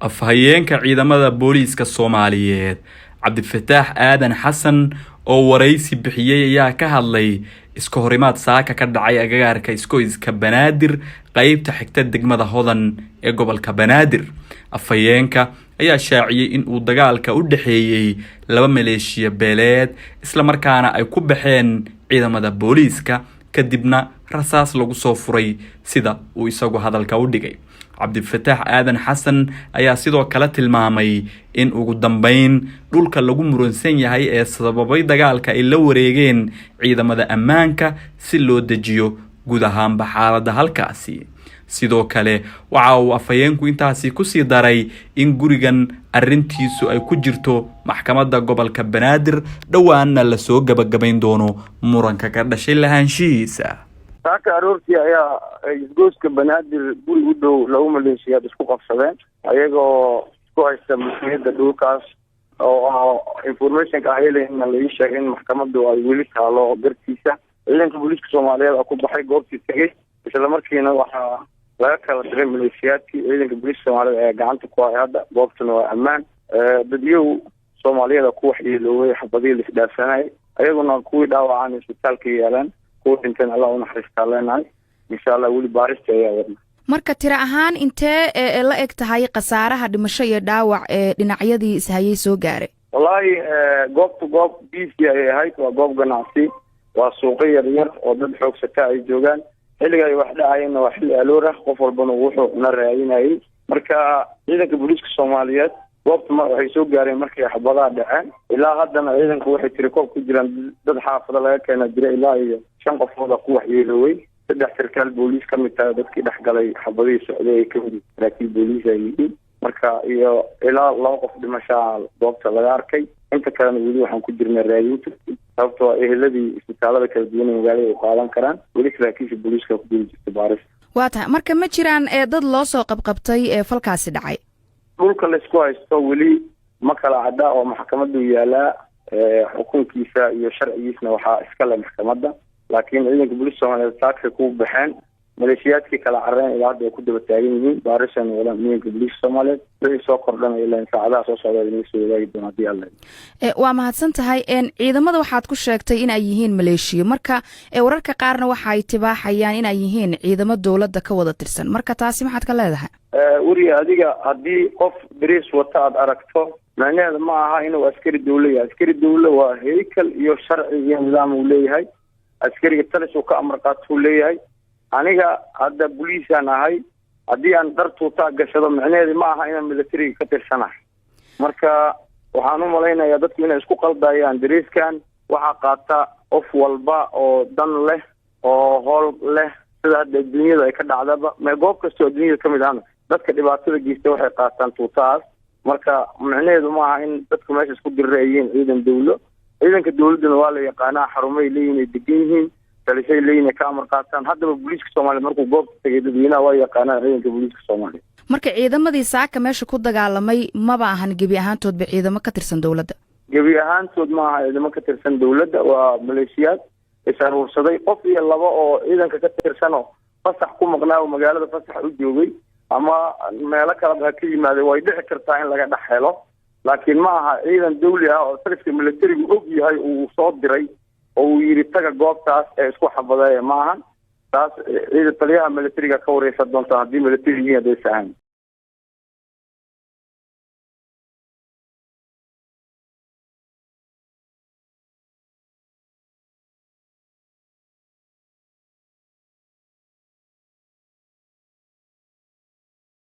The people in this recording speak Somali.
Afhayeenka ciidamada booliiska Soomaaliyeed Cabdifataax Aadan Xasan oo wareysi bixiyay ayaa ka hadlay iska horimaad saaka ka dhacay agagaarka isgoyska Banaadir, qeybta xigta degmada Hodan ee gobolka Banaadir. Afhayeenka ayaa shaaciyay in uu dagaalka u dhexeeyay laba maleeshiya beeleed, isla markaana ay ku baxeen ciidamada booliiska, kadibna rasaas lagu soo furay, sida uu isagu hadalka u dhigay. Cabdifataax Aadan Xasan ayaa sidoo kale tilmaamay in ugu dambeyn dhulka lagu muransan yahay ee sababay dagaalka ay la wareegeen ciidamada ammaanka si loo dejiyo guud ahaanba xaaladda halkaasi. Sidoo kale waxa uu afhayeenku intaasi kusii daray in gurigan arrintiisu ay ku jirto maxkamadda gobolka Banaadir, dhowaanna lasoo gabagabayn doono muranka ka dhashay lahaanshihiisa. Saaka aroortii ayaa isgoyska Banaadir guri u dhow laba maleeshiyaad isku qabsadeen, ayagoo isku haysta mas-uuliyadda dhulkaas oo informationka ah helayna la ii sheegay in maxkamadu ay weli taalo gartiisa. Ciidanka booliiska Soomaaliyeed oo ku baxay goobtii tegey, isla markiina waxaa laga kala diray maleeshiyaadkii. Ciidanka booliiska Soomaaliyeed ayaa gacanta ku hay hadda, goobtuna waa ammaan. Dadyow Soomaaliyeed ku waxyeeloobay xabadihii la isdhaafsanayay, ayaguna kuwii dhaawacaan isbitaalka yaalaan, kuwa dhinteen Allah unaxariistaa leenahay. Insha Allah weli baarista ayaa wadna. Marka tiro ahaan intee la eg tahay khasaaraha dhimasho iyo dhaawac ee dhinacyadii ishayay soo gaaray? Wallaahi, goobtu goob busy ayay ahayd, waa goob ganacsi, waa suuqyo yar yar oo dad xoogsata ay joogaan. Xilliga ay wax dhacayeenna waa xilli aloor ah, qof walbana wuxuu cuna raadinayay. Marka ciidanka booliiska Soomaaliyeed goobta ma waxay soo gaareen markay xabadaha dhaceen. Ilaa haddana ciidanku waxay tirikoob ku jiraan dad xaafado laga keena jira, ilaa iyo shan qofooda ku waxyeelooway. Saddex sarkaal booliis ka mid tahay dadkii dhex galay xabadihii socday ay kamid saraakiil booliis ay yihiin. Marka iyo ilaa laba qof dhimashaa goobta laga arkay, inta kalena weli waxaan ku jirnaa raadinta, sababtoo eheladii isbitaalada kala duwan ee magaalada u qaadan karaan. Weli saraakiisha booliiska ku jiri jirta baaris. Waa tahay. Marka ma jiraan dad loo soo qabqabtay ee falkaasi dhacay? Dhulka laysku haysto weli ma kala cadda oo maxkamadu yaalaa, xukunkiisa iyo sharcigiisna waxaa iska le maxkamadda. Laakiin ciidanka booliiska Soomaaliyeed saakay ku baxeen, maleeshiyaadkii kala careen ilaa hadda ay ku daba taagan yihiin, baarisana wadaan ciidanka booliiska Soomaaliyeed. Wixii soo kordhanaya ilaa saacadaha soo socda inaga soo wadaagi doona hadii Alla. Waa mahadsan tahay. Ciidamada waxaad ku sheegtay in ay yihiin maleeshiyo, marka wararka qaarna waxa ay tibaaxayaan in ay yihiin ciidamo dowladda ka wada tirsan. Marka taasi maxaad ka leedahay? Weriye, adiga haddii qof beriis wata aada aragto, macnaheeda ma aha inuu askari dawle yahay. Askari dawle waa heykal iyo sharci iyo nidaam uu leeyahay. Askariga talis uu ka amar qaato uu leeyahay. Aniga hadda boliisaan ahay, haddii aan dhar tuutaa gashado, micnaheedi ma aha inaan militariga ka tirsanahay. Marka waxaan u malaynayaa dadku inay isku qaldayaan. Dariiskan waxaa qaata qof walba oo dan leh oo hool leh, sida hadda adduunyada ay ka dhacdaba. Me goob kastoo adduunyada kamid ahna dadka dhibaatada geysta waxay qaataan tuutahaas. Marka micnaheedu ma aha in dadku meesha isku dirira ay yihiin ciidan dawlo. Ciidanka dawladduna waa la yaqaanaa, xarumay leeyihin ay degan yihiin, talisay leeyihin ay ka amar qaataan. Haddaba booliiska Soomaaliya markuu goobta tegay, dadweynaha waa yaqaanaan ciidanka booliiska Soomaaliya. Marka ciidamadii saaka meesha ku dagaalamay maba ahan gebi ahaantoodba ciidamo ka tirsan dowladda? Gebi ahaantood ma aha ciidamo ka tirsan dawladda, waa maleeshiyaad is aruursaday. Qof iyo laba oo ciidanka ka tirsanoo fasax ku maqnaa oo magaalada fasax u joogay ama meelo kaleba ha ka yimaada, way dhici kartaa in laga dhex helo, laakiin ma aha ciidan dawli ah oo taliska militarigu og yahay uu soo diray oo uu yidhi taga goobtaas ee isku xabadeeya. Ma ahan taas. Ciidan taliyaha militariga ka wareysa doonta haddii militari yihiin, haddaysa ahayn.